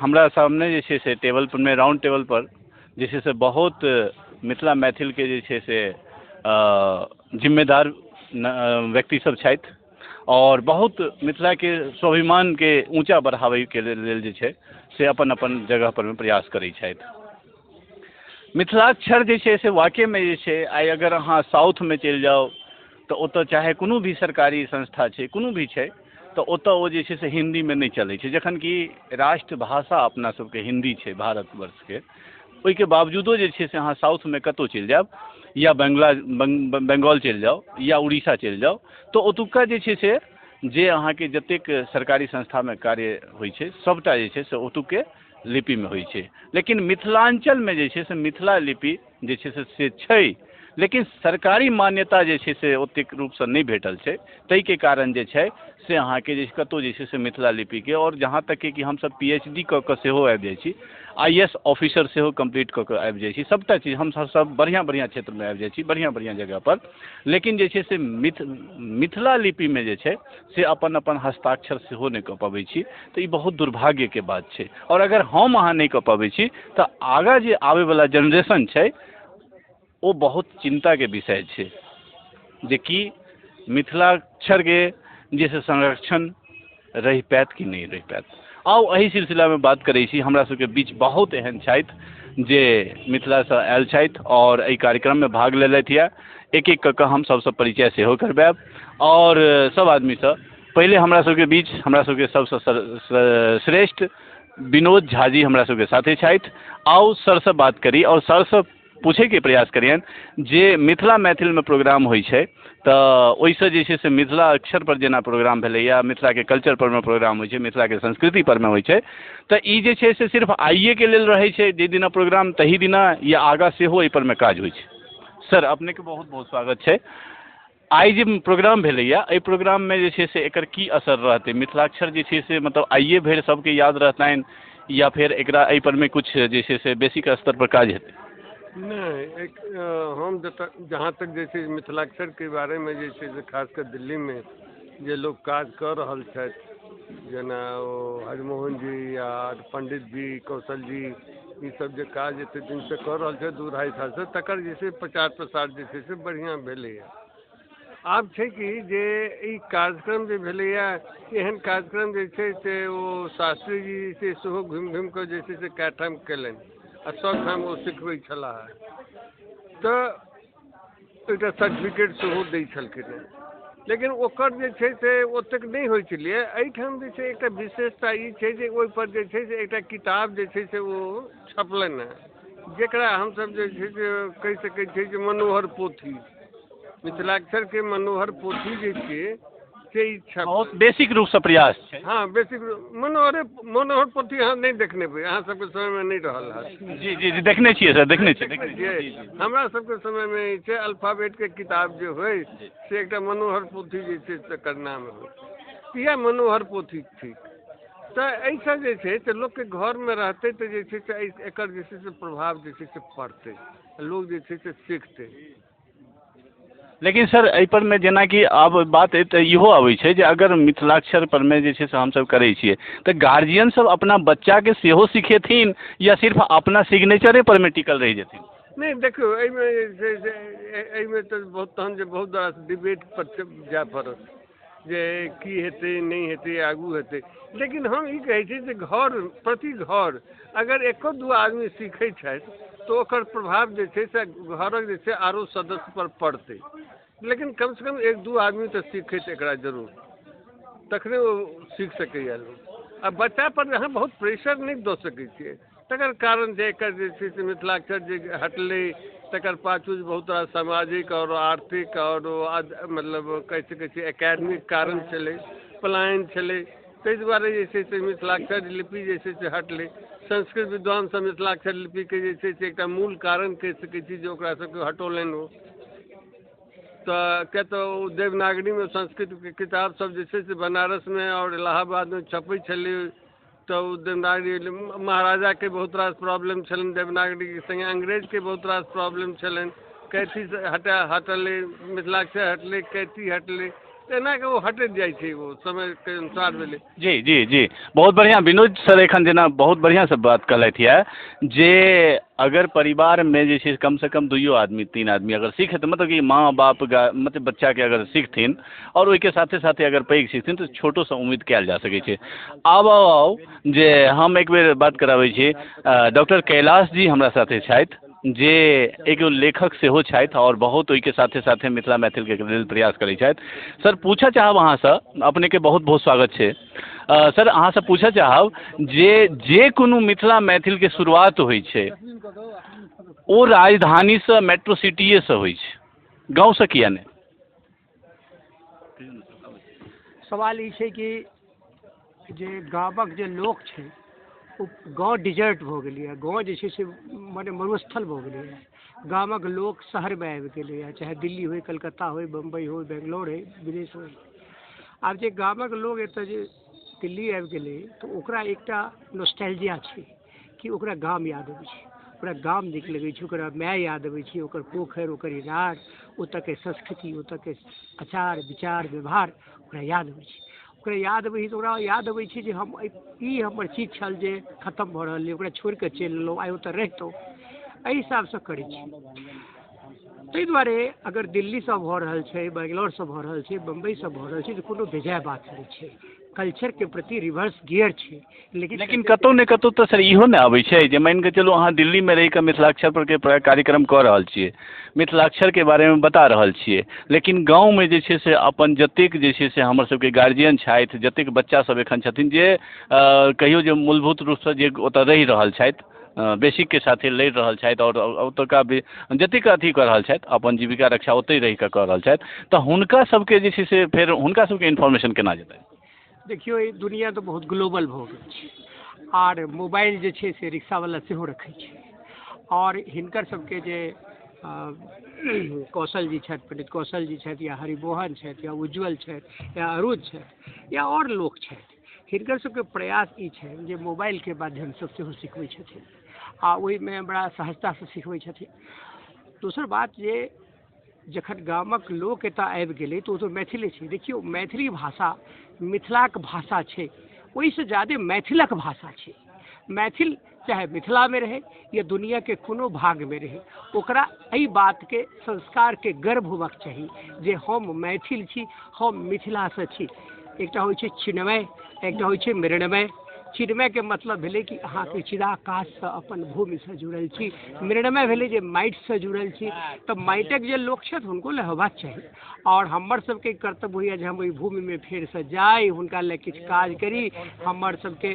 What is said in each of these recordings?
हमरा सामने जे छै से टेबल परमे राउण्ड टेबल पर जे छै से बहुत मिथिला मैथिलके जे छै से जिम्मेदार व्यक्ति सब छथि आओर बहुत मिथिलाके स्वाभिमानके ऊँचा बढ़ाबैके लेल जे छै से अपन अपन जगह परमे प्रयास करैत छथि। मिथिलाक्षर जे छै से वाकईमे जे छै आइ अगर अहाँ साउथमे चलि जाउ तऽ ओतऽ चाहे कोनो भी सरकारी संस्था छै, कोनो भी छै, तऽ ओतऽ ओ जे छै से हिन्दीमे नहि चलै छै, जखन कि राष्ट्रभाषा अपना सबके हिन्दी छै भारतवर्षके। ओहिके बावजूदो जे छै से अहाँ साउथमे कतहु चलि जायब या बंगला बंगाल चलि जाउ या उड़ीसा चलि जाउ, तऽ ओतुका जे छै से जे अहाँके जतेक सरकारी संस्थामे कार्य होइ छै सभटा जे छै से ओतुके लिपिमे होइ छै। लेकिन मिथिलाञ्चलमे जे छै से मिथिला लिपि जे छै से छै, लेकिन सरकारी मान्यता जे छै से ओतेक रूपसँ नहि भेटल छै। ताहिके कारण जे छै से अहाँके जे कतहु जे छै से मिथिला लिपिके, आओर जहाँ तक कि हमसब PhD कऽ कऽ सेहो आबि जाइ छी, IAS officer सेहो कम्प्लीट कऽ कऽ आबि जाइ छी, सभटा चीज हमसब सब बढ़िआँ बढ़िआँ क्षेत्रमे आबि जाइ छी, बढ़िआँ बढ़िआँ जगहपर, लेकिन जे छै से मिथिला लिपिमे जे छै से अपन अपन हस्ताक्षर सेहो नहि कऽ पबै छी। तऽ ई बहुत दुर्भाग्यके बात छै। आओर अगर हम अहाँ नहि कऽ पबै छी तऽ आगाँ जे आबैवला जेनरेशन छै ओ बहुत चिन्ताके विषय छै, जेकि मिथिलाक्षरके जे छै संरक्षण रहि पायत कि नहि रहि पायत। आउ एहि सिलसिलामे बात करै छी। हमरा सबके बीच बहुत एहन छथि जे मिथिलासँ आयल छथि आओर एहि कार्यक्रममे भाग लेलथि यऽ। एक एक कऽ कऽ हम सबसँ परिचय सेहो करबायब आओर सब आदमीसँ पहिले हमरा सबके बीच हमरा सबके सबसँ श्रेष्ठ विनोद झा जी हमरा सबके साथे छथि। आउ सरसँ बात करी आओर सरसँ पूछैके प्रयास करियनि जे मिथिला मैथिलमे प्रोग्राम होइ छै तऽ ओहिसँ जे छै से मिथिला अक्षर पर जेना प्रोग्राम भेलैया, मिथिलाके कल्चर परमे प्रोग्राम होइ छै, मिथिलाके संस्कृति परमे होइ छै, तऽ ई जे छै से सिर्फ आइएके लेल रहै छै जाहि दिना प्रोग्राम तही दिना, या आगाँ सेहो एहि परमे काज होइ छै? सर अपनेके बहुत बहुत स्वागत छै। आइ जे प्रोग्राम भेलैया एहि प्रोग्राममे जे छै से एकर की असर रहतै? मिथिलाक्षर जे छै से मतलब आइए भरि सबके याद रहतनि या फेर एकरा एहि परमे किछु जे छै से बेसिक स्तर पर काज हेतै? नहि, एक हम जतऽ जहाँ तक जे छै मिथिलाक्षरके बारेमे जे छै से खास कऽ दिल्लीमे जे लोक काज कऽ रहल छथि, जेना ओ हरिमोहन जी या पंडित जी, कौशल जी, ईसब जे काज एते दिनसँ कऽ रहल छथि 2-2.5 सालसँ, तकर जे छै प्रचार प्रसार जे छै से बढ़िआँ भेलैए। आब छै कि जे ई कार्यक्रम जे भेलैए, एहन कार्यक्रम जे छै से ओ शास्त्री जी से सेहो घुमि घुमि कऽ जे छै से कए ठाम कयलनि आ सब ठाम ओ सिखबै छलाह, तऽ एकटा सर्टिफिकेट सेहो दै छलखिन हेँ, लेकिन ओकर जे छै से ओतेक नहि होइ छलैए। एहिठाम जे छै एकटा विशेषता ई छै जे ओहिपर जे छै से एकटा किताब जे छै से ओ छपलनि हेँ, जकरा हमसब जे छै से कहि सकै छियै जे मनोहर पोथी, मिथिलाक्षरके मनोहर पोथी जे छियै से ई बहुत बेसिक रूपसँ प्रयास छै। हाँ, बेसिक मनोहर पोथी अहाँ नहि देखने हेबै, अहाँ सबके समयमे नहि रहल हैत। जी जी जी, देखने छियै सर, देखने छियै। हमरा सबके समयमे जे छै अल्फाबेटके किताब जे होइ से एकटा मनोहर पोथी जे छै तकर नाम होइ, इएह मनोहर पोथी ठीक। तऽ एहिसँ जे छै से लोकके घरमे रहतै तऽ जे छै से एकर जे छै से प्रभाव जे छै से पड़तै, लोक जे छै से सीखतै। लेकिन सर एहि परमे जेनाकि आब बात तऽ इहो अबै छै जे अगर मिथिलाक्षर परमे जे छै से हमसब करै छियै तऽ गार्जियन सब अपना बच्चाके सेहो सिखेथिन या सिर्फ अपना सिग्नेचरे परमे टिकल रहि जेथिन? नहि, देखियौ एहिमे जे छै से एहिमे तऽ बहुत तहन जे बहुत रास डिबेट पर जाय पड़त जे की हेतै नहि हेतै आगू हेतै। लेकिन हम ई कहै छी जे घर प्रति घर अगर 1-2 आदमी सीखै छथि तऽ ओकर प्रभाव जे छै से घरक जे छै आरो सदस्य पर पड़तै, लेकिन कमसँ कम 1-2 आदमी तऽ सीखैत एकरा जरूर, तखने ओ सीख सकैए लोक। आ बच्चा पर अहाँ बहुत प्रेशर नहि दऽ सकै छियै, तकर कारण जे एकर जे छै से मिथिलाक्षर जे हटलै तकर पाछू बहुत रास सामाजिक आओर आर्थिक आओर मतलब कहि सकै छियै एकेडमिक कारण छलै, पलायन छलै, ताहि दुआरे जे छै से मिथिलाक्षर लिपि जे छै से हटलै। संस्कृत विद्वान सब मिथिलाक्षर लिपिके जे छै से एकटा मूल कारण कहि सकै छी जे ओकरा सबके हटौलनि ओ, तऽ किया तऽ ओ देवनागरीमे संस्कृतके किताब सब जे छै से बनारसमे आओर इलाहाबादमे छपै छलै, तऽ ओ देवनागरी महाराजाके बहुत रास प्रॉब्लम छलनि देवनागरीके सङ्गे, अंग्रेजके बहुत रास प्रॉब्लम छलनि, कैथी हटलै, मिथिलाक्षर हटलै, कैथी हटलै, तऽ एना कऽ ओ हटैत जाइ छै, ओ समयके अनुसार भेलै। जी जी जी, बहुत बढ़िआँ विनोद सर, एखन जेना बहुत बढ़िआँसँ बात कहलथि यए जे अगर परिवारमे जे छै कमसँ कम दुइयो आदमी तीन आदमी अगर सीख, मतलब कि माँ बाप, मतलब बच्चाके अगर सीखथिन आओर ओहिके साथे साथे अगर पैघ सीखथिन तऽ छोटोसँ उम्मीद कयल जा सकै छै। आब आउ जे हम एक बेर बात कराबै छी, डॉक्टर कैलाश जी हमरा साथे छथि जे एगो लेखक सेहो छथि आओर बहुत ओहिके साथे साथे मिथिला मैथिलके लेल प्रयास करै छथि। सर, पूछऽ चाहब अहाँसँ, अपनेके बहुत बहुत स्वागत छै सर, अहाँसँ पूछऽ चाहब जे जे कोनो मिथिला मैथिलके शुरुआत होइ छै ओ राजधानीसँ, मेट्रो सिटीएसँ होइ छै, गाँवसँ किया नहि? सवाल ई छै कि जे गामक जे लोक छै ओ गाँव डिजर्ट भऽ गेलैए, गाँव जे छै से मने मरुस्थल भऽ गेलैए। गामक लोक शहरमे आबि गेलैए, चाहे दिल्ली होइ, कलकत्ता होइ, बम्बइ होइ, बेंगलोर होइ, विदेश होइ। आब जे गामक लोक एतऽ जे दिल्ली आबि गेलै तऽ ओकरा एकटा नोस्टैल्जिया छै कि ओकरा गाम याद अबै छै, ओकरा गाम नीक लगै छै, ओकरा माय याद अबै छै, ओकर पोखरि, ओकर इनार, ओतऽके संस्कृति, ओतऽके आचार विचार व्यवहार ओकरा याद अबै छै। ओकरा याद अबै छै तऽ ओकरा याद अबै छै जे हम ई हमर चीज छल जे खतम भऽ रहल अइ, ओकरा छोड़िकऽ चलि एलहुँ, आइ ओतऽ रहितहुँ। एहि हिसाबसँ करै छी। ताहि दुआरे अगर दिल्लीसँ भऽ रहल छै, बेंगलोरसँ भऽ रहल छै, बम्बइसँ भऽ रहल छै तऽ कोनो बेजाय बात नहि छै। कल्चरके प्रति रिवर्स गियर छै, लेकिन कतहु ने कतहु तऽ सर इहो ने अबै छै जे मानिके चलू अहाँ दिल्लीमे रहिकऽ मिथिलाक्षर परके कार्यक्रम कऽ रहल छियै, मिथिलाक्षरके बारेमे बता रहल छियै, लेकिन गाँवमे जे छै से अपन जतेक जे छै से हमर सबके गार्जियन छथि, जतेक बच्चा सब एखन छथिन जे कहियौ जे मूलभूत रूपसँ जे ओतऽ रहि रहल छथि, बेसिकके साथे लड़ि रहल छथि आओर ओतुका भी जतेक अथी कऽ रहल छथि, अपन जीविका रक्षा ओतहि रहिकऽ कऽ रहल छथि, तऽ हुनका सबके जे छै से फेर हुनका सबके इन्फॉर्मेशन केना जेतै? देखियौ, ई दुनिया तऽ बहुत ग्लोबल भऽ गेल छै आर मोबाइल जे छै से रिक्शावला सेहो रखै छै। आओर हिनकर सबके जे कौशल जी छथि, पंडित कौशल जी छथि, या हरिमोहन छथि, या उज्ज्वल छथि, या अरुण छथि, या आओर लोक छथि, हिनकर सबके प्रयास ई छनि जे मोबाइलके माध्यमसँ सेहो सिखबै छथिन आ ओहिमे बड़ा सहजतासँ सिखबै छथिन। दोसर बात जे जखन गामक लोक एतऽ आबि गेलै तऽ ओ तऽ मैथिले छै। देखियौ, मैथिली भाषा मिथिलाक भाषा छै, ओहिसँ ज्यादे मैथिलक भाषा छै। मैथिल चाहे मिथिलामे रहै या दुनिआँके कोनो भागमे रहै, ओकरा एहि बातके संस्कारके गर्व होबाक चाही जे हम मैथिल छी, हम मिथिलासँ छी। एकटा होइ छै चिन्मय, एकटा होइ छै मृण्मय। चिन्मयके मतलब भेलै कि अहाँके चिदाकाशसँ अपन भूमिसँ जुड़ल छी, मृण्मय भेलै जे माटिसँ जुड़ल छी। तऽ माटिक जे लोक छथि हुनको लए होबाक चाही। आओर हमर सबके कर्तव्य होइए जे हम ओहि भूमिमे फेरसँ जाइ, हुनका लए किछु काज करी। हमर सबके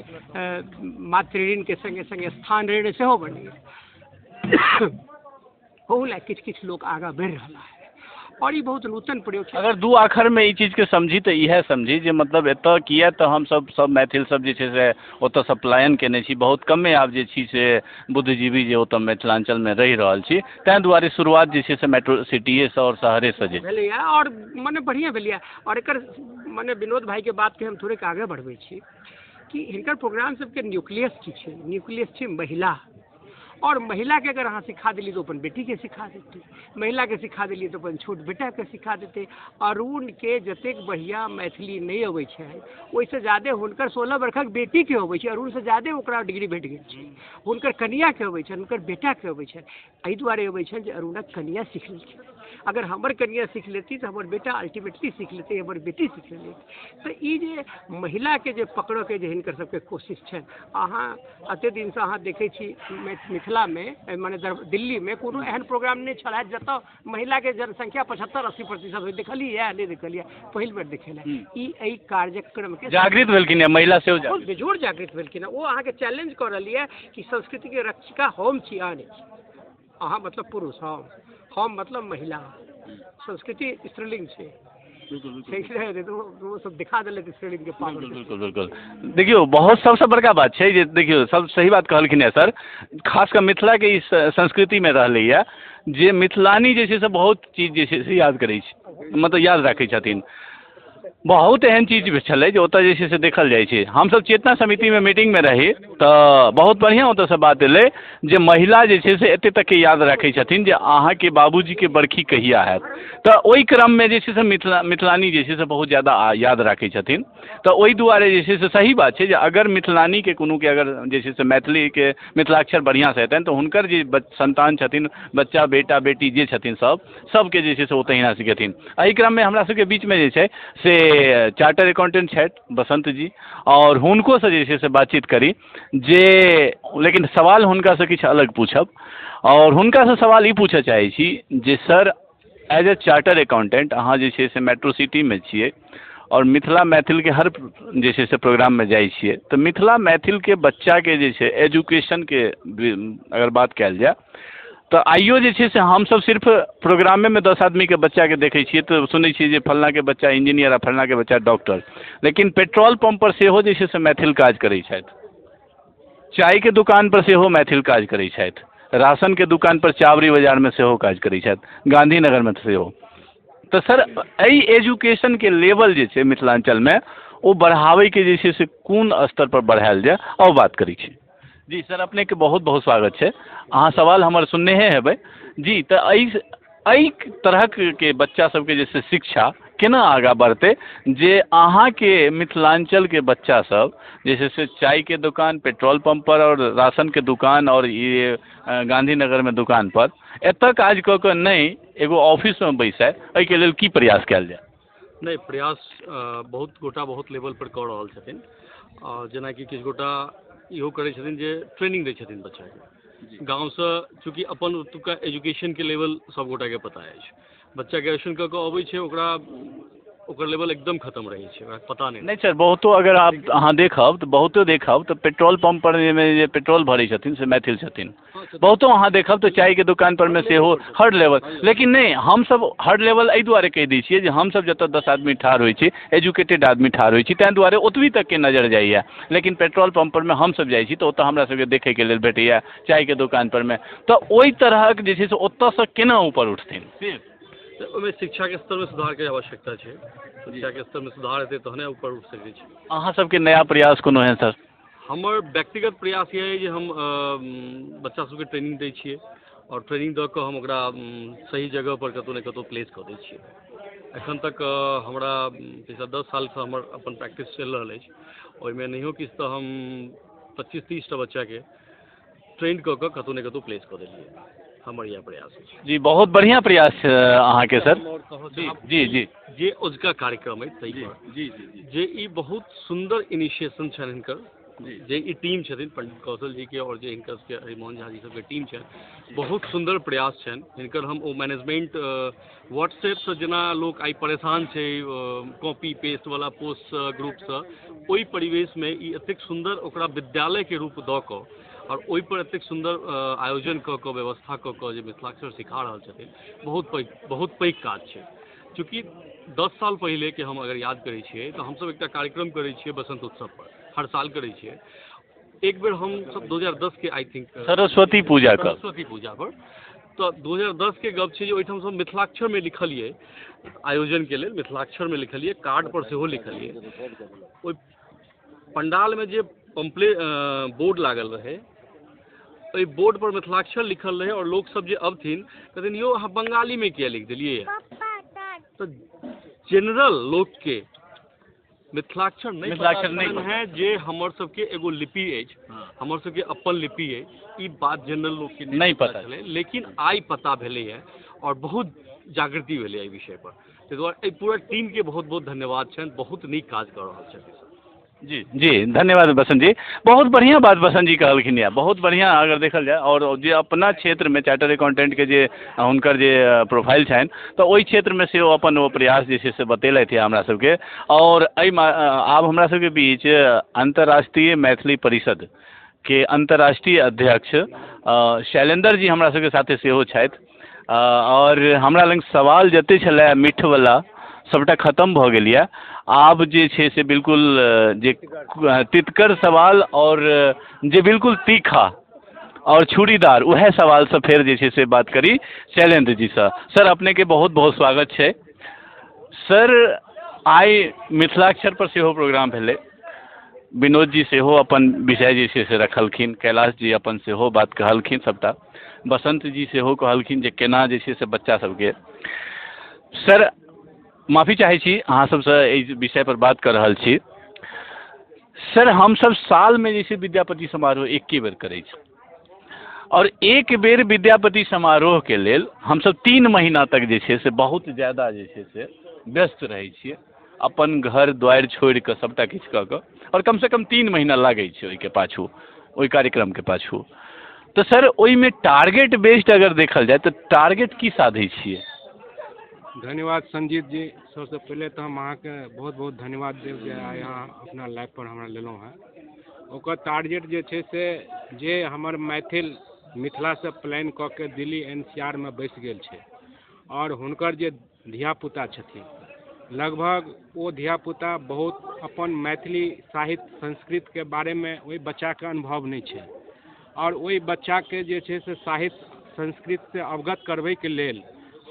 मातृ ऋणके सङ्गे सङ्गे स्थान ऋण सेहो बनैए, ओहू लए किछु किछु लोक आगाँ बढ़ि रहला है आओर ई बहुत नूतन प्रयोग छै। अगर दू आखरमे ई चीजके समझी तऽ इएह समझी जे मतलब एतऽ किए तऽ हमसब सब मैथिल सब जे छै से ओतऽसँ पलायन केने छी, बहुत कमे आब जे छी से बुद्धिजीवी जे ओतऽ मिथिलाञ्चलमे रहि रहल छी, ताहि दुआरे शुरुआत जे छै से मेट्रो सिटीएसँ आओर शहरेसँ जे भेलैए आओर मने बढ़िआँ भेलैए। आओर एकर मने विनोद भाइके बातके हम थोड़ेक आगे बढ़बै छी कि हिनकर प्रोग्राम सबके न्यूक्लियस की छै? न्यूक्लियस छै महिला। आओर महिलाके अगर अहाँ सिखा देलियै तऽ अपन बेटीके सिखा देतै, महिलाके सिखा देलियै तऽ अपन छोट बेटाके सिखा देतै। अरुणके जतेक बढ़िआँ मैथिली नहि अबै छै ओहिसँ ज्यादे हुनकर 16 बरखक बेटीके अबै छै। अरुणसँ ज्यादे ओकरा डिग्री भेट गेल छै। हुनकर कनिआँके अबै छनि, हुनकर बेटाके अबै छनि। एहि दुआरे अबै छनि जे अरुणक कनिआँ सीख लेलखिन। अगर हमर कनिआँ सीख लेती तऽ हमर बेटा अल्टीमेटली सीख लेतै, हमर बेटी सीख लेतै। तऽ ई जे महिलाके जे पकड़ऽके जे हिनकर सबके कोशिश छनि, अहाँ एते दिनसँ अहाँ देखै छी मिथिलामे मने दिल्लीमे कोनो एहन प्रोग्राम नहि छल जतऽ महिलाके जनसंख्या 75-80% होइ। देखलियै नहि देखलियै? पहिल बेर देखेला ई एहि कार्यक्रमके जागृत भेलखिन हँ महिला सेहो, बहुत बेजोड़ जागृत भेलखिन हँ। ओ अहाँके चैलेंज कऽ रहली है कि संस्कृतिके रक्षिका हम छी, अहाँ नहि छी। अहाँ मतलब पुरुष, हम मतलब महिला। संस्कृति स्त्रीलिंग छै, ओ सब दिखा देलक स्त्रीलिंगके पावर। बिल्कुल बिल्कुल। देखियौ, बहुत सबसँ बड़का बात छै जे देखियौ, सब सही बात कहलखिन हँ सर, खास कऽ मिथिलाके ई संस्कृतिमे रहलैए जे मिथिलानी जे छै से बहुत चीज जे छै से याद करै छै, मतलब याद राखै छथिन। बहुत एहन चीज छलै जे ओतऽ जे छै से देखल जाइ छै। हमसब चेतना समितिमे मीटिङ्गमे रही तऽ बहुत बढ़िआँ ओतऽसँ बात एलै जे महिला जे छै से एते तकके याद राखै छथिन जे अहाँके बाबूजीके बरखी कहिया हैत। तऽ ओहि क्रममे जे छै से मिथिलानी जे छै से बहुत ज्यादा याद राखै छथिन। तऽ ओहि दुआरे जे छै से सही बात छै जे अगर मिथिलानीके कोनोके अगर जे छै से मैथिलीके मिथिलाक्षर बढ़िआँसँ हेतनि तऽ हुनकर जे सन्तान छथिन, बच्चा, बेटा बेटी जे छथिन सब, सबके जे छै से ओ तहिना सिखेथिन। एहि क्रममे हमरा सबके बीचमे जे छै से चार्टर अकाउंटेंट छथि बसन्त जी, आओर हुनकोसँ जे छै से बातचीत करी जे, लेकिन सवाल हुनकासँ किछु अलग पूछब, आओर हुनकासँ सवाल ई पूछऽ चाहै छी जे sir, as a charter accountant अहाँ जे छै से मेट्रो सिटीमे छियै आओर मिथिला मैथिलके हर जे छै से प्रोग्राममे जाइ छियै, तऽ मिथिला मैथिलके बच्चाके जे छै एजुकेशनके अगर बात कयल जाय तऽ आइयो जे छै से हमसब सिर्फ प्रोग्रामेमे 10 आदमीके बच्चाके देखै छियै तऽ सुनै छियै जे फल्लाँके बच्चा इंजीनियर आ फल्लाँके बच्चा डॉक्टर, लेकिन पेट्रोल पम्प पर सेहो जे छै से मैथिल काज करै छथि, चायके दुकान पर सेहो मैथिल काज करै छथि, राशनके दुकान पर चावरी बाजारमे सेहो काज करै छथि, गांधीनगरमे सेहो। तऽ सर, एहि एजुकेशनके लेवल जे छै मिथिलाञ्चलमे ओ बढ़ाबैके जे छै से कोन स्तर पर बढ़ायल जाय, आउ बात करै छी। जी सर, अपनेके बहुत बहुत स्वागत छै। अहाँ सवाल हमर सुननेहे हेबै जी। तऽ एहि तरहक के बच्चा सबके जे छै शिक्षा केना आगाँ बढ़तै जे अहाँके मिथिलाञ्चलके बच्चा सब जे छै से चायके दुकान, पेट्रोल पम्प पर आओर राशनके दुकान आओर ई गांधीनगरमे दुकान पर एतऽ काज कऽ कऽ नहि एगो ऑफिसमे बैसै, एहिके लेल की प्रयास कयल जाय? नहि, प्रयास बहुत गोटा बहुत लेवल पर कऽ रहल छथिन। जेनाकि किछु गोटा इहो करै छथिन जे ट्रेनिंग दै छथिन बच्चाके गाँवसँ, चूँकि अपन ओतुका एजुकेशनके लेवल सब गोटाके पता अछि। बच्चा ग्रेजुएशन कऽ कऽ अबै छै, ओकरा ओकर लेवल एकदम खतम रहै छै, ओकरा पता नहि। नहि सर, बहुतो अगर अहाँ देखब तऽ बहुतो देखब तऽ पेट्रोल पम्प पर जे पेट्रोल भरै छथिन से मैथिल छथिन, बहुतो अहाँ देखब तऽ चायके दुकान परमे सेहो हर लेवल। लेकिन नहि, हमसब हर लेवल एहि दुआरे कहि दै छियै जे हमसब जतऽ 10 आदमी ठाढ़ होइ छी, एजुकेटेड आदमी ठाढ़ होइ छी, ताहि दुआरे ओतबी तकके नजर जाइए। लेकिन पेट्रोल पम्प परमे हमसब जाइ छी तऽ ओतऽ हमरा सबके देखैके लेल भेटैए, चायके दुकान परमे, तऽ ओहि तरहक जे छै से ओतऽसँ केना ऊपर उठथिन? तऽ ओहिमे शिक्षाके स्तरमे सुधारके आवश्यकता छै। शिक्षाके स्तरमे सुधार हेतै तहने ऊपर उठि सकै छै। अहाँ सबके नया प्रयास कोनो एहन सर? हमर व्यक्तिगत प्रयास यऽ जे हम बच्चा सबके ट्रेनिंग दै छियै आओर ट्रेनिंग दऽ कऽ हम ओकरा सही जगह पर कतहु ने कतहु प्लेस कऽ दै छियै। एखन तक हमरा पिछला 10 सालसँ हमर अपन प्रैक्टिस चलि रहल अछि, ओहिमे नहियो किछु तऽ हम 25-30 टा बच्चाके ट्रेन कऽ कऽ कतहु ने कतहु प्लेस कऽ देलियै। हमर इएह प्रयास अछि। जी, बहुत बढ़िआँ प्रयास अहाँके सर। जी जी जी। जे अजुका कार्यक्रम अछि ताहि पर जी जी जे ई बहुत सुन्दर इनिशिएशन छनि हिनकर, जे ई टीम छथिन पंडित कौशल जी के और जे हिनकर सबके हरिमोहन झा जी सबके टीम छनि, बहुत सुन्दर प्रयास छनि हिनकर। हम ओ मैनेजमेंट व्हाट्सएपसँ जेना लोक आइ परेशान छै कॉपी पेस्ट वाला पोस्टसँ, ग्रुपसँ, ओहि परिवेशमे ई एतेक सुन्दर ओकरा विद्यालयके रूप दऽ कऽ आओर ओहिपर एतेक सुन्दर आयोजन कऽ कऽ व्यवस्था कऽ कऽ जे मिथिलाक्षर सिखा रहल छथिन, बहुत पैघ काज छै। चूँकि 10 साल पहिलेके हम अगर याद करै छियै तऽ हमसब एकटा कार्यक्रम करै छियै बसंत उत्सव पर, हर साल करै छियै। एक बेर हमसब 2010 के I think Saraswati पूजा पर, सरस्वती पूजा पर, तऽ 2010 के गप छै जे ओहिठाम हम मिथिलाक्षरमे लिखलियै, आयोजनके लेल मिथिलाक्षरमे लिखलियै, कार्ड पर सेहो लिखलियै। ओहि पंडालमे जे पम्पले बोर्ड लागल रहै, ओहि बोर्ड पर मिथिलाक्षर लिखल रहै आओर लोकसब जे अबथिन कहथिन यौ अहाँ बंगालीमे किया लिख देलियै? तऽ जनरल लोकके मिथिलाक्षर नहि मिथिलाक्षर नहि है जे हमर सबके एगो लिपि अछि, हमर सबके अपन लिपि अछि, ई बात जनरल लोकके नहि पता छलै, लेकिन आइ पता भेलैए आओर बहुत जागृति भेलै एहि विषय पर। ताहि दुआरे एहि पूरा टीमके बहुत बहुत धन्यवाद छनि, बहुत नीक काज कऽ रहल छथि। जी जी, धन्यवाद बसंत जी। बहुत बढ़िआँ बात बसंत जी कहलखिन यऽ, बहुत बढ़िआँ। अगर देखल जाय आओर जे अपना क्षेत्रमे चार्टर अकाउंटेंटके जे हुनकर जे प्रोफाइल छनि तऽ ओहि क्षेत्रमे सेहो अपन ओ प्रयास जे छै से बतेलथि यऽ हमरा सबके। आओर एहिमे आब हमरा सबके बीच अंतर्राष्ट्रीय मैथिली परिषद के अंतर्राष्ट्रीय अध्यक्ष शैलेंद्र जी हमरा सबके साथे सेहो छथि। आओर हमरा लग सवाल जते छलै मिठवला सबटा खतम भऽ गेल यऽ। आब जे छै से बिल्कुल जे तितकर सवाल और जे बिल्कुल तीखा और छुरीदार उएह सवालसँ फेर जे छै से बात करी शैलेन्द्र जीसँ। सर, अपनेके बहुत बहुत स्वागत छै। सर, आइ मिथिलाक्षर पर सेहो प्रोग्राम भेलै। विनोद जी सेहो अपन विषय जे छै से रखलखिन, कैलाश जी अपन सेहो बात कहलखिन सबटा, बसंत जी सेहो कहलखिन जे केना जे छै से बच्चा सबके। सर माफी चाहै छी अहाँ सबसँ एहि विषय पर बात कऽ रहल छी। सर हमसब सालमे जे छै विद्यापति समारोह एके बेर करै छी और एक बेर विद्यापति समारोहके लेल हमसब 3 महीना तक जे छै से बहुत ज्यादा जे छै से व्यस्त रहै छियै, अपन घर द्वारि छोड़ि कऽ सबटा किछु कऽ कऽ, और कमसँ कम 3 महीना लागै छै ओहिके पाछू, ओहि कार्यक्रमके पाछू। तऽ सर ओहिमे टारगेट बेस्ड अगर देखल जाय तऽ टारगेट की साधै छियै? धन्यवाद संजीत जी। सबसँ पहिले तऽ हम अहाँके बहुत बहुत धन्यवाद देब जे आइ अहाँ अपना लाइव पर हमरा लेलहुँ हेँ। ओकर टारगेट जे छै से जे हमर मैथिल मिथिलासँ प्लान कऽ के दिल्ली NCR मे बसि गेल छै और हुनकर जे धियापुता छथिन, लगभग ओ धियापुता बहुत अपन मैथिली साहित्य संस्कृतके बारेमे ओहि बच्चाके अनुभव नहि छै और ओहि बच्चाके जे छै से साहित्य संस्कृतसँ अवगत करबैके लेल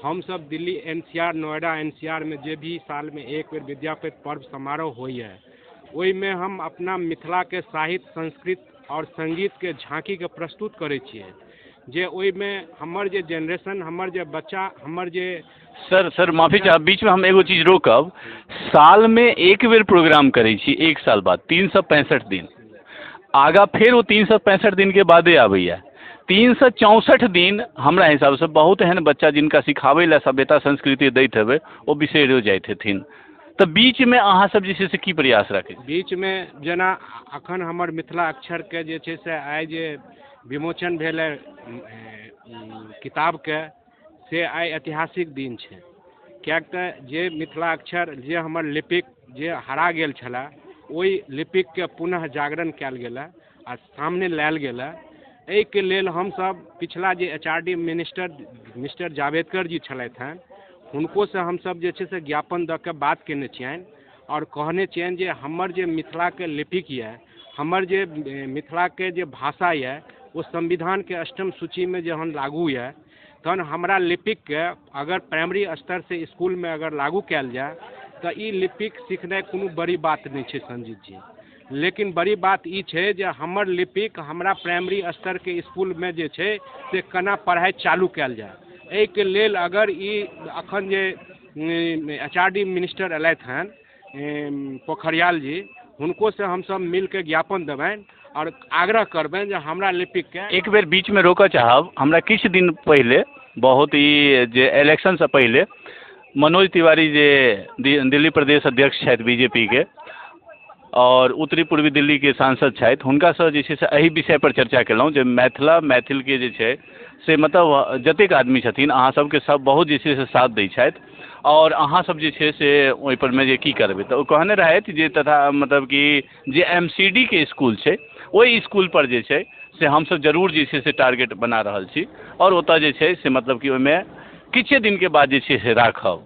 हमसब दिल्ली NCR Noida NCR में जे भी सालमे एक बेर विद्यापति पर्व समारोह होइए ओहिमे हम अपना मिथिलाके साहित्य संस्कृत और संगीतके झाँकीके प्रस्तुत करै छियै, जे ओहिमे हमर जे जेनरेशन, हमर जे बच्चा, हमर जे सर सर माफी चाहब, बीचमे हम एगो चीज रोकब। सालमे एक बेर प्रोग्राम करै छी, एक साल बाद 365 दिन आगाँ फेर ओ 365 दिनके बादे आबैया। 364 दिन हमरा हिसाबसँ बहुत एहन बच्चा जिनका सिखाबै लए सभ्यता संस्कृति दैत हेबै ओ बिसरियो जाइत हेथिन। तऽ बीचमे अहाँ सब जे छै से की प्रयास राखै? बीचमे जेना अखन हमर मिथिला अक्षरके जे छै से आइ जे विमोचन भेल किताबके, से आइ ऐतिहासिक दिन छै। किएक तऽ जे मिथिला अक्षर जे हमर लिपिक जे हरा गेल छलए ओहि लिपिकके पुनः जागरण कयल गेल आ सामने लायल गेल। एहिके लेल हमसब पिछला जे HRD minister mister Javadekar ji छलथि हेँ, हुनकोसँ हमसब जे छै से ज्ञापन दऽ के बात केने छियनि और कहने छियनि जे हमर जे मिथिलाके लिपिक यऽ, हमर जे मिथिलाके जे भाषा यऽ ओ संविधानके 8म सूचीमे जहन लागू यऽ तहन हमरा लिपिकके अगर प्राइमरी स्तरसँ इसकुलमे अगर लागू कयल जाय तऽ ई लिपिक सिखनाइ कोनो बड़ी बात नहि छै संजीत जी। लेकिन बड़ी बात ई छै जे हमर लिपिक हमरा प्राइमरी स्तरके इसकुलमे जे छै से केना पढ़ाइ चालू कयल जाय। एहिके लेल अगर ई अखन जे HRD minister अयलथि हेँ पोखरियाल जी, हुनकोसँ हमसब मिलके ज्ञापन देबनि और आग्रह करबनि जे हमरा लिपिकके। एक बेर बीचमे रोकऽ चाहब, हमरा किछु दिन पहिले बहुत ई जे इलेक्शनसँ पहिले मनोज तिवारी जे दिल्ली प्रदेश अध्यक्ष छथि BJP के और उत्तरी पूर्वी दिल्लीके सांसद छथि, हुनकासँ जे छै से एहि विषय पर चर्चा केलहुँ जे मिथिला मैथिलके जे छै से मतलब जतेक आदमी छथिन अहाँ सबके सब बहुत जे छै से साथ दै छथि और अहाँ सब जे छै से ओहि परमे जे की करबै। तऽ ओ कहने रहथि जे तथा मतलब कि जे MCD के इसकुल छै ओहि इसकुल पर जे छै से हमसब जरूर जे छै से टारगेट बना रहल छी और ओतऽ जे छै से मतलब कि ओहिमे किछे दिनके बाद जे छै से राखब।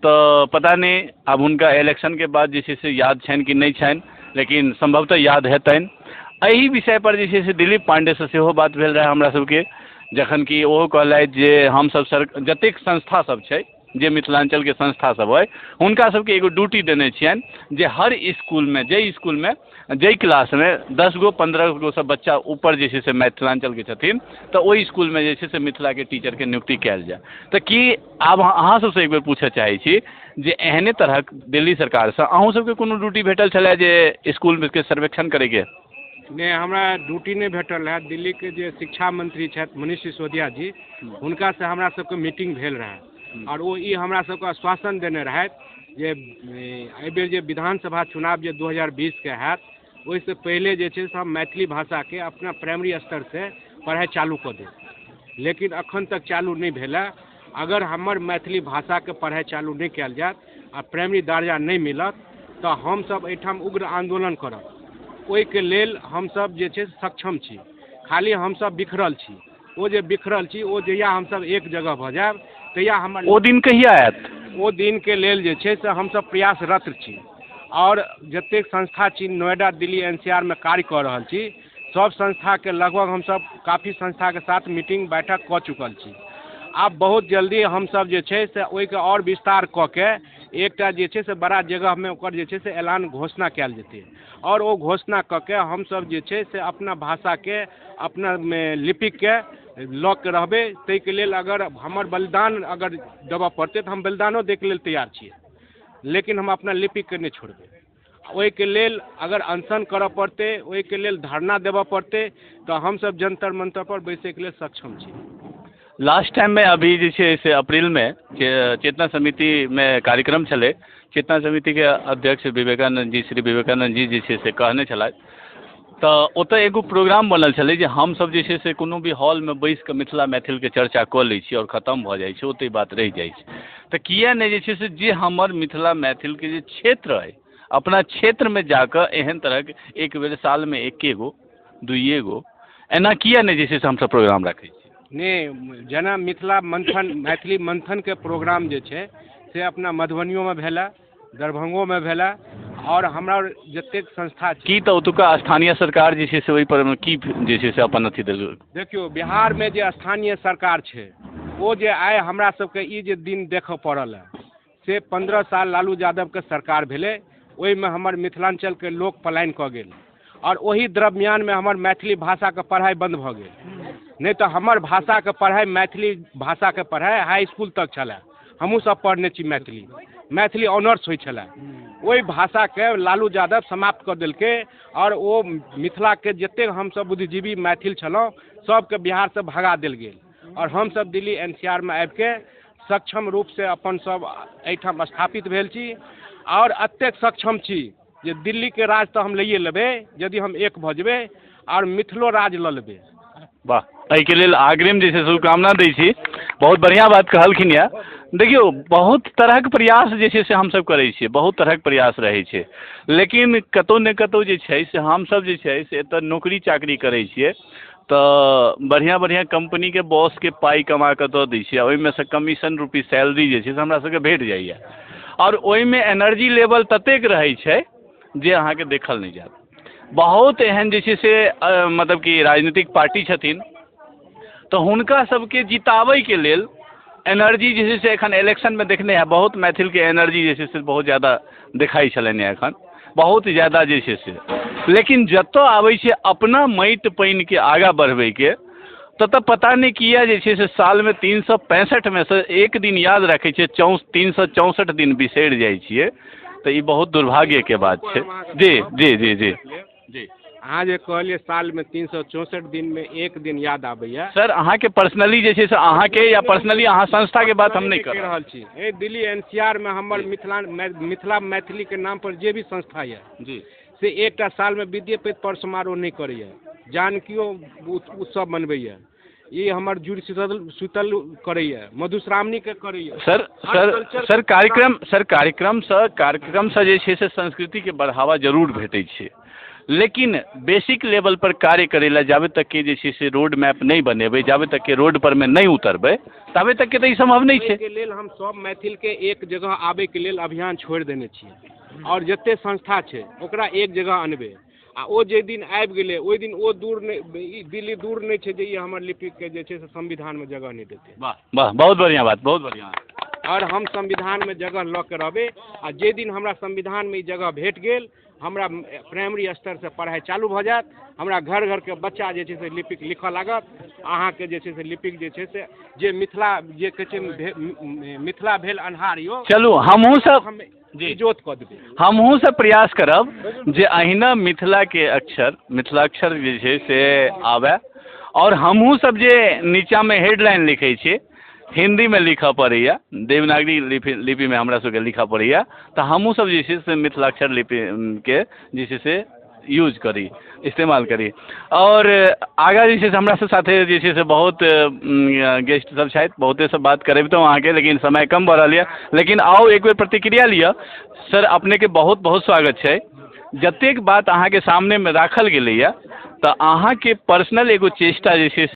तऽ पता नहि आब हुनका इलेक्शनके बाद जे छै से याद छनि कि नहि छनि, लेकिन सम्भवतः याद हेतनि। एहि विषय पर जे छै से दिलीप पांडेसँ सेहो बात भेल रहै हमरा सबके, जखन कि ओहो कहलथि जे हमसब सर जतेक संस्था सब छै जे मिथिलाञ्चलके संस्था सब अइ हुनका सबके एगो ड्यूटी देने छियनि जे हर इसकुलमे जाहि इसकुलमे जाहि क्लासमे 10 गो 15 गो सब बच्चा ऊपर जे छै से मिथिलाञ्चलके छथिन तऽ ओहि इसकुलमे जे छै से मिथिलाके टीचरके नियुक्ति कयल जाय। तऽ की आब अहाँ सबसँ एक बेर पूछऽ चाहै छी जे एहने तरहक दिल्ली सरकारसँ अहूँ सबके कोनो ड्यूटी भेटल छलै जे इसकुलके सर्वेक्षण करैके? नहि, हमरा ड्यूटी नहि भेटल रहए। दिल्लीके जे शिक्षा मंत्री छथि मनीष सिसोदिया जी, हुनकासँ हमरा सबके मीटिंग भेल रहए और ओ ई हमरा सबके आश्वासन देने रहथि जे एहिबेर जे विधानसभा चुनाव जे 2020 के हैत ओहिसँ पहिले जे छै से हम मैथिली भाषाके अपना प्राइमरी स्तरसँ पढ़ाइ चालू कऽ देब, लेकिन अखन तक चालू नहि भेल। अगर हमर मैथिली भाषाके पढ़ाइ चालू नहि कयल जायत आ प्राइमरी दर्जा नहि मिलत तऽ हमसब एहिठाम उग्र आन्दोलन करब। ओहिके लेल हमसब जे छै सक्षम छी, खाली हमसब बिखरल छी। ओ जे बिखरल छी ओ जहिया हमसब एक जगह भऽ जायब तहिया हमर ओ दिन कहिया आयत? ओ दिनके लेल जे छै से हमसब प्रयासरत छी और जतेक संस्था छी नोएडा दिल्ली NCR मे कार्य कऽ रहल छी सब संस्थाके लगभग हमसब काफी संस्थाके साथ मीटिंग बैठक कऽ चुकल छी। आब बहुत जल्दी हमसब जे छै से ओहिके और विस्तार कऽ के एकटा जे छै से बड़ा जगहमे ओकर जे छै से ऐलान घोषणा कयल जेतै। आओर ओ घोषणा कऽ के हमसभ जे छै से अपना भाषाके, अपना लिपिके लऽ के रहबै। ताहिके लेल अगर हमर बलिदान अगर देबऽ पड़तै तऽ हम बलिदानो दैके लेल तैयार छियै, लेकिन हम अपना लिपिके नहि छोड़बै। ओहिके लेल अगर अनशन करऽ पड़तै, ओहिके लेल धरना देबऽ पड़तै, तऽ हमसभ जन्तर मंतर पर बैसैके लेल सक्षम छी। लास्ट टाइममे अभी जे छै से अप्रिलमे चेतना समितिमे कार्यक्रम छलै, चेतना समितिके अध्यक्ष विवेकानन्द जी, श्री विवेकानन्द जी जे छै से कहने छलथि, तऽ ओतऽ एगो प्रोग्राम बनल छलै जे हमसभ जे छै से कोनो भी हॉलमे बैसिकऽ मिथिला मैथिलके चर्चा कऽ लै छी आओर खतम भऽ जाइ छै, ओतहि बात रहि जाइ छै। तऽ किए नहि जे छै से जे हमर मिथिला मैथिलके जे क्षेत्र अइ, अपना क्षेत्रमे जाकऽ एहन तरहक एक बेर सालमे एके गो दुइए गो एना किए नहि जे छै से हमसभ प्रोग्राम राखै छी? नहि, जेना मिथिला मंथन, मैथिली मंथनके प्रोग्राम जे छै से अपना मधुबनियोमे भेलै, दरभंगोमे भेलै, आओर हमरा जतेक संस्था छै। की तऽ ओतुका स्थानीय सरकार जे छै से ओहि पर की जे छै से अपन अथी देलक? देखियौ, बिहारमे जे स्थानीय सरकार छै ओ जे आइ हमरा सबके ई जे दिन देखऽ पड़ल हँ से 15 साल लालू यादवके सरकार भेलै, ओहिमे हमर मिथिलाञ्चलके लोक पलायन कऽ गेल आओर ओहि दरमियानमे हमर मैथिली भाषाके पढ़ाइ बन्द भऽ गेल। नहि तऽ हमर भाषाके पढ़ाइ, मैथिली भाषाके पढ़ाइ हाई इसकुल तक छलै, हमहूँ सब पढ़ने छी मैथिली, मैथिली ऑनर्स होइ छलै। ओहि भाषाके लालू यादव समाप्त कऽ देलकै आओर ओ मिथिलाके जतेक हमसब बुद्धिजीवी मैथिल छलहुँ सबके बिहारसँ भगा देल गेल आओर हमसब दिल्ली NCR मे आबिके सक्षम रूपसँ अपन सब एहिठाम स्थापित भेल छी आओर एतेक सक्षम छी जे दिल्लीके राज तऽ हम लैए लेबै यदि हम एक भऽ जेबै, आओर मिथिलो राज लऽ लेबै। वाह, एहिके लेल अग्रिम जे छै शुभकामना दै छी। बहुत बढ़िआँ बात कहलखिन यऽ। देखियौ, बहुत तरहक प्रयास जे छै से हमसभ करै छियै, बहुत तरहक प्रयास रहै छै, लेकिन कतहु ने कतहु जे छै से हमसभ जे छै से एतऽ नौकरी चाकरी करै छियै तऽ बढ़िआँ बढ़िआँ कम्पनीके बॉसके पाइ कमा कऽ दऽ दै छियै, ओहिमे सँ कमीशन रूपी सैलरी जे छै से हमरा सबके भेट जाइए आओर ओहिमे एनर्जी लेवल ततेक रहै छै जे अहाँके देखल नहि जायत। बहुत एहन जे छै से मतलब कि राजनीतिक पार्टी छथिन तऽ हुनका सबके जिताबैके लेल एनर्जी जे छै से एखन इलेक्शनमे देखने हैब बहुत मैथिलके एनर्जी जे छै से बहुत ज्यादा देखाइ छलनि एखन, बहुत ज्यादा जे छै से। लेकिन जतऽ आबै छै अपना माटि पानिके आगाँ बढ़बैके ततऽ पता नहि किए जे छै से सालमे 365 मे से एक दिन याद रखै छियै, 364 दिन बिसरि जाइ छियै, तऽ ई बहुत दुर्भाग्यके बात छै। जी जी जी जी जी। अहाँ जे कहलियै सालमे 364 दिनमे एक दिन याद आबैया। सर, अहाँके पर्सनली जे छै से अहाँके या पर्सनली अहाँ संस्थाके बात हम नहि कहि रहल छी। ए दिल्ली NCR मे हमर मिथिला मैथिलीके नाम पर जे भी संस्था यऽ जी से एकटा सालमे विद्यापति पर्व समारोह नहि करैया, जानकियो उत्सव मनबैया, ई हमर जुड़ शीतल करैया, मधुश्रावणीके करैया। सर सर सर कार्यक्रम सर कार्यक्रमसँ जे छै से संस्कृतिके बढ़ावा जरूर भेटै छै, लेकिन बेसिक लेवल पर कार्य करै लए जाबे तक के जे छै से रोड मैप नहि बनेबै, जाबे तक के रोड पर मे नहि उतरबै, ताबे तक के तऽ ई सम्भव नहि छै। के लेल हम सब मैथिलके एक जगह आबैके लेल अभियान छोड़ि देने छियै आओर जते संस्था छै ओकरा एक जगह अनबै, आ ओ जे दिन आबि गेलै ओहि दिन ओ दूर नहि, दिल्ली दूर नहि छै जे ई हमर लिपिके जे छै से संविधानमे जगह नहि देतै। वाह वाह, बहुत बढ़िआँ बात, बहुत बढ़िआँ। आओर हम संविधानमे जगह लऽ के रहबै, आ जे दिन हमरा संविधानमे ई जगह भेट गेल हमरा प्राइमरी स्तरसँ पढ़ाइ चालू भऽ जायत, हमरा घर घरके बच्चा जे छै से लिपिक लिखऽ लागत। अहाँके जे छै से लिपिक जे छै से जे मिथिला जे कहै छै मिथिला भेल अन्हार यौ। चलू हमहूँ सब इजोत कऽ देबै। हमहूँ सब प्रयास करब जे अहिना मिथिलाके अक्षर, मिथिलाक्षर जे छै से आबय, आओर हमहूँ सब जे नीचाँमे हेडलाइन लिखै छियै हिन्दीमे लिखऽ पड़ैया, देवनागरी लिपिमे हमरा सबके लिखऽ पड़ैया, तऽ हमहूँ सब जे छै से मिथिलाक्षर लिपिके जे छै से यूज करी, इस्तेमाल करी। आओर आगाँ जे छै से हमरा सब साथे जे छै से बहुत गेस्ट सब छथि, बहुते सब बात करबितहुँ अहाँके, लेकिन समय कम भऽ रहल यऽ, लेकिन आउ एक बेर प्रतिक्रिया लिअ। सर, अपनेके बहुत बहुत स्वागत छै। जतेक बात अहाँके सामनेमे राखल गेलैया तऽ अहाँके पर्सनल एगो चेष्टा जे छै